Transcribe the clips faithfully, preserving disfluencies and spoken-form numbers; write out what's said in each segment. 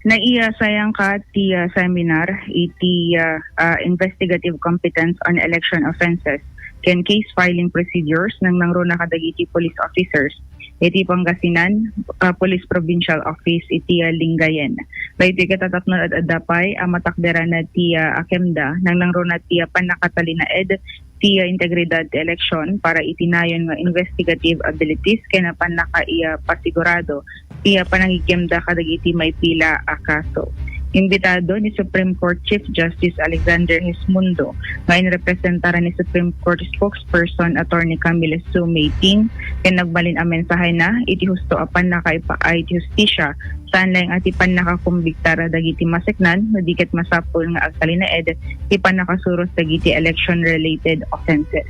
Naisayangka ti, ah, seminar iti, ah, ah, investigative competence on election offenses ken case filing procedures nang nangruna kadagiti police officers iti Pangasinan, ah, Police Provincial Office iti, ah, Lingayen. Daytoy ket tapno ad-adda pay a matakderana ti, ah, akemda nang nangruna ti, ah, pannakatalinaed ti, ah, integridad ti eleksyon para iti nayon nga investigative abilities ken a pannakaipasigurado ti, ah, panangiggemda kadagiti maipila a kaso. Imbitado ni Supreme Court Chief Justice Alexander Hesmundo nga in representara ni Supreme Court Spokesperson Attorney Camille Sue Mayting ken nagbalin a mensahena iti husto a pannakaipaay ti hustisya, saan laeng a ti pannakakumbiktar dagiti maseknan no di ket masapul nga agtalinaed ti pannakasuros dagiti election-related offenses.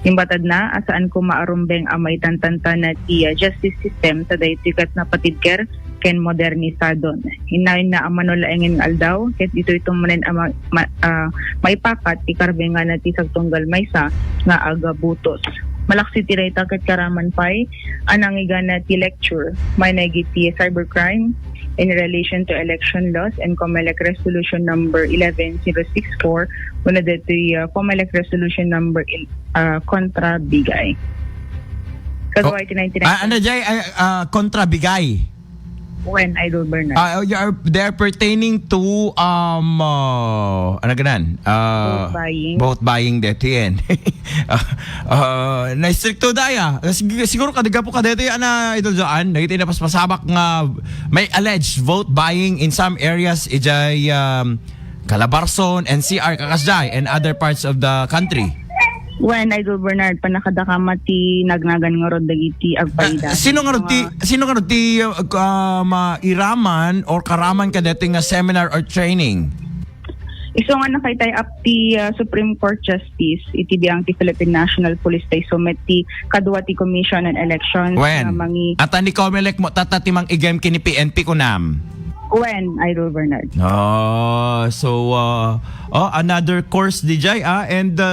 Imbatadna a saan koma a rumbeng a maitantantan ti, ah, justice system ta daytoy ket napatidker ken modernisadon. Innayon na a mano laengen nga aldaw, ket ditoy tummanen a ma-, ma-, ah, maipakat ti karbengana ti sagtunggal maysa nga agabutos. Malaksid ti dayta ket karaman pay a nangigana ti lecture, manen iti cybercrime in relation to election laws and COMELEC Resolution number eleven zero six four, wenno ditoy, ah, COMELEC Resolution number il-, ah, kontra Bigay. Kagaway ti ninety-nine. Ah, ano, Jay? Ay, ah, kontra Bigay. When, Idol Bernard? Ah, you are, they are pertaining to, um, uh, ano ganan? Uh, vote buying. Vote buying, deti yan. Ah, ah, na-stricto daya. Sig-, siguro kadi gapu kadeti, ana, Idol Joan, dagiti napaspasabak nga may alleged vote buying in some areas, ijay, um, Calabarzon, N C R, kakasjay, and other parts of the country. Wen, Idol Bernard, pannakadakama ti nagnagan ngarud dagiti agpayda. Ah, sino ngarud ti, sino ngarud ti, uh, ah, mairaman or karaman kadeti nga seminar or training? Isu nga nakaitay up ti, ah, Supreme Court Justice iti biang ti Philippine National Police ta isu met ti kadua ti Commission on Elections Wen, nga mangi- ata ni Comelec mo, tata ti mang-igem kini P N P kunam. Wen, Idol Bernard. Ah, so, ah, oh, another course, D J, ah, and the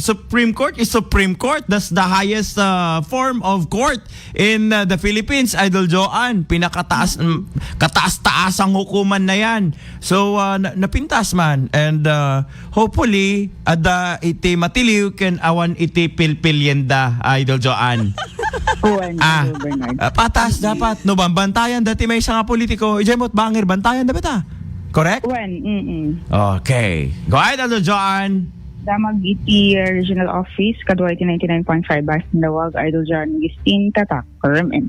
Supreme Court is Supreme Court. That's the highest, ah, form of court in, ah, the Philippines, Idol Joan. Pinakataas, mm, kataas-taasang hukuman na yan. So, ah, na-, napintas man. And, ah, hopefully, adda iti matiliw ken awan iti pilpilyenda, Idol Joan. Wen, ah, Idol Bernard. Ah, patas dapat, no, ban-, bantayan dati maysa nga politiko, ijay mo't bangir, bantayan dapat, ah. Correct? Wen, mm-mm. Okay. Go ahead, Idol Joan. Damag iti, uh, regional office, kadua iti ninety-nine point five Bas Tindawag, Idol Joan Gistin, Tatak, K R M N.